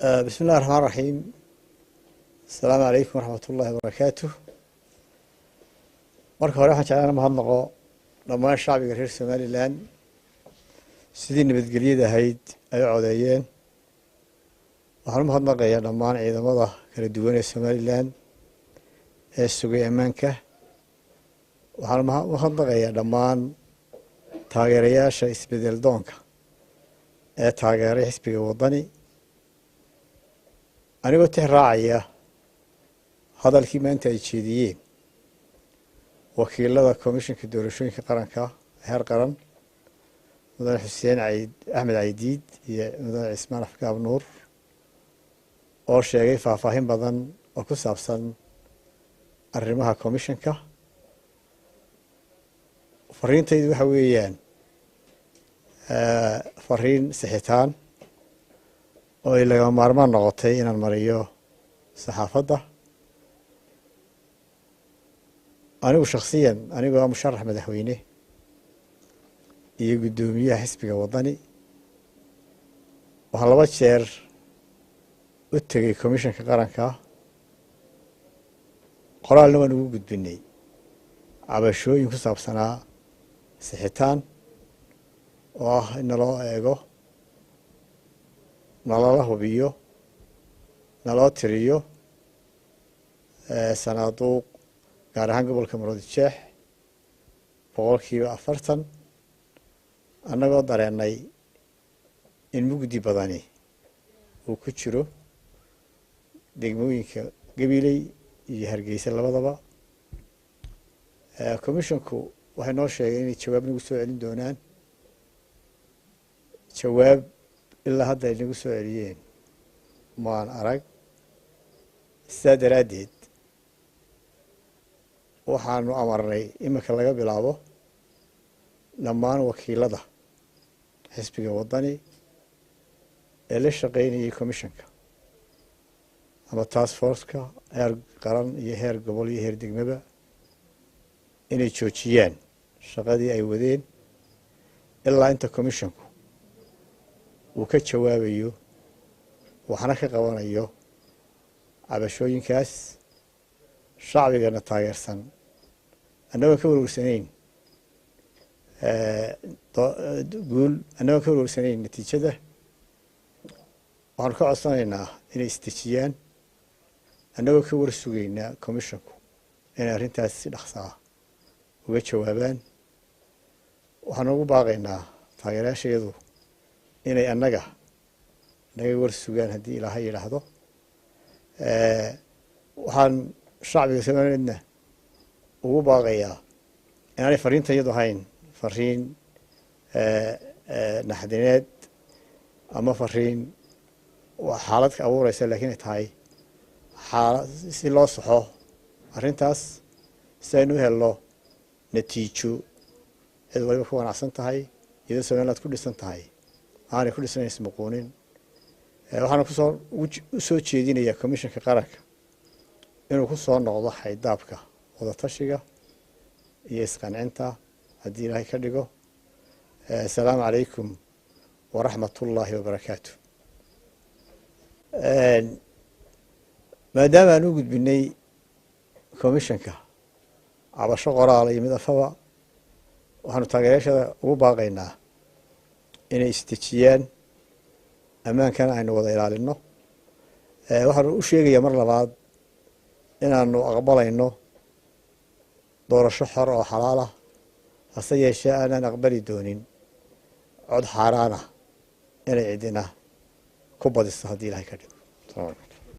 Bismi illahi raxmaan raxiim. Asalaamu calaykum waraxmat ullahi wabarakaatuh. Marka hore waxaan jeclaan mahadnaqo dhammaan shacbiga reer Somalilan sidii nabadgelyada ahayd ay u codeeyeen. Waxaan u mahadnaqayaa dhammaan ciidamada kala duwan ee Somalilan ee sugay ammaanka. Waxaan u mahadnaqayaa dhammaan taageerayaasha isbedel doonka ee taageeray xisbiga Waddani. Anigoo tix raacaya hadalkii maanta ay jeediyeen wakiilada Komishanka Doorashooyinka Qaranka heer qaran, Mudane Xuseen Axmed Caydiid iyo Mudane Cismaan Afgaab Nuur, oo sheegay faahfaahin badan oo ku saabsan arrimaha komishanka, fariintaydu waxa weeyaan fariin sixitaan oo ay lagama maarmaan noqotay inaan mariyo saxaafadda. Anigu shaksiyan, anigoo musharax madaxweyne iyo guddoomiyaha xisbiga Waddani, waxaan 2 jeer u tegey komishanka qaranka, qoraalna waan ugu gudbinay cabashooyin ku saabsanaa sixitaan oo ah in naloo eego, nalala hubiyo, naloo tiriyo sanaaduuq, gaar ahaan gobolka Maroodi Jeex 40%, annagoo dareennay in mugdi badani uu ku jiro degmooyinka Gabiley iyo Hargeysa labadaba. Commissionku waxay noo sheegay inay jawaab nagu soo celin doonaan. Jawaab ilaa hadda ay nagu soo celiyeen maan arag. Sidaa daraaddeed waxaanu amarnay iminka laga bilaabo dhammaan wakiilada xisbiga Waddani ee la shaqeynayay commissionka ama task forceka heer qaran iyo heer gobol iyo heer degmaba inay joojiyaan shaqadii ay wadeen ilaa inta commissionku uu ka jawaabayo, waxna ka qabanayo cabashooyinkaas. Shacbigana taageersan, annagoon ka warwarsanayn guul, annagoon ka warwarsanayn natiijada, waxaanu ka codsanaynaa inay isdejiyaan, annagoo ka war sugaynaa commissionku inay arrintaas si dhaqsaa uga jawaabaan. Waxaanu ugu baaqaynaa taageerayaashayadu inay annaga naga war sugaan haddii Ilaahay yidhaahdo. Waxaan shacbiga Somalileedna ugu baaqayaa inaanay fariinta iyadu ahayn fariin naxdineed ama fariin xaalad ka abuureysa, lakiin ay tahay xaalad si loo saxo arrintaas, si aynu u helno natiijo cid waliba ku qanacsan tahay, iyadoo Somaliland ku dhisan tahay, aanay ku dhisnayn ismuquunin. Waxaana kusoo u soo jeedinayaa commissionka qaranka inuu ku soo noqdo xaydaabka wadatashiga iyo isqancinta haddii Ilaahay ka dhigo. Asalaamu calaykum waraxmat ullaahi wabarakaatu. Maadaama aan u gudbinay commissionka cabasho qoraala iyo mid afaba, waxaanu taageerayaashada ugu baaqaynaa inay isdejiyaan, ammaankana aynu wada ilaalino. Waxaanu u sheegayaa mar labaad inaanu aqbalayno doorasho xor oo xalaal ah, hase yeeshee aanaan aqbali doonin cod xaaraan ah inay cidina ku badiso haddii Ilahay ka dhigo.